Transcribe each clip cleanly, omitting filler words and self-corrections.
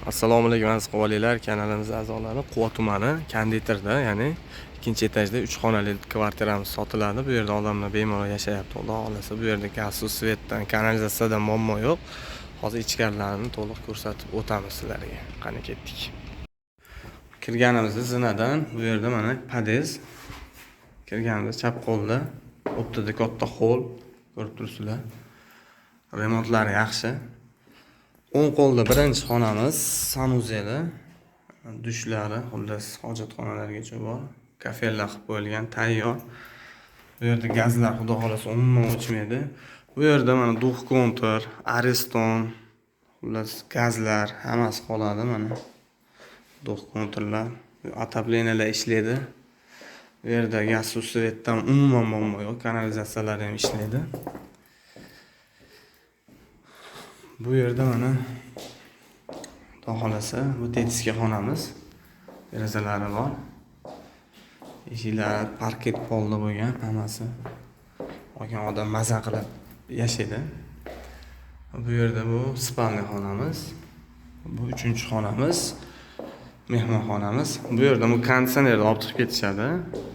Assalomu alaykum, aziz quvvaliklar, kanalimiz a'zolari. Quva tumani, Konditerda, ya'ni ikkinchi etajda 3 xonali kvartiramiz sotiladi. Bu yerda odamlar bemalol yashayapti, Xudo xohlasa. Bu yerda gaz, suv, svetdan, kanalizatsiyadan muammo yo'q. Hozir ichkarilarini to'liq ko'rsatib o'tamiz sizlarga. Qani, ketdik. Kirganimizda zinadan bu yerda mana podъезд. Kirganimizda chap qo'lda, o'rtada katta hol ko'rib turibsizlar. Remontlari yaxshi. O'ng qo'lda birinchi xonamiz, санузел i, dushlari, xullas, hojatxonalargacha bor. Kafellar qilib qo'yilgan, tayyor. Bu yerda gazlar, Xudo xohlasa, umuman o'chmaydi. Bu yerda mana двухконтур, Ariston, xullas, gazlar hammasi qoladi mana. Двухконтур lar, отопления lar ishlaydi. Bu yerda gaz, suv, svetdan umuman muammo yo'q, kanalizatsiyalar ham ishlaydi. Bu yerda mana, Xudo xohlasa, bu детский xonamiz. Derazalari bor. Eshiklari parket polda bo'lgan hammasi. Olgan odam maza qilib yashaydi. Bu yerda bu спальный xonamiz. Bu uchinchi xonamiz. Mehmonxonamiz. Bu yerda bu konditsionerni olib chiqib ketishadi.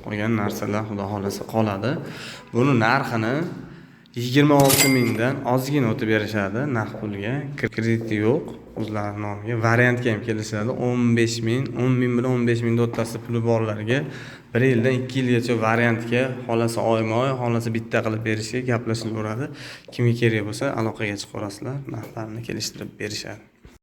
Qolgan narsalar, Xudo xohlasa, qoladi. Buni narxini 26 mingdan ozgina o'tib berishadi naqd pulga. Krediti yo'q, o'zlari nomiga. Variantga ham kelishadi. 15 ming, 10 ming bilan 15 ming o'rtasida puli borlarga 1 yildan 2 yilgacha variantga, xohlasa oyma-oy, xohlasa bitta qilib berishga gaplashilaveradi. Kimga kerak bo'lsa, aloqaga chiqaverasizlar, narxlarini kelishtirib berishadi.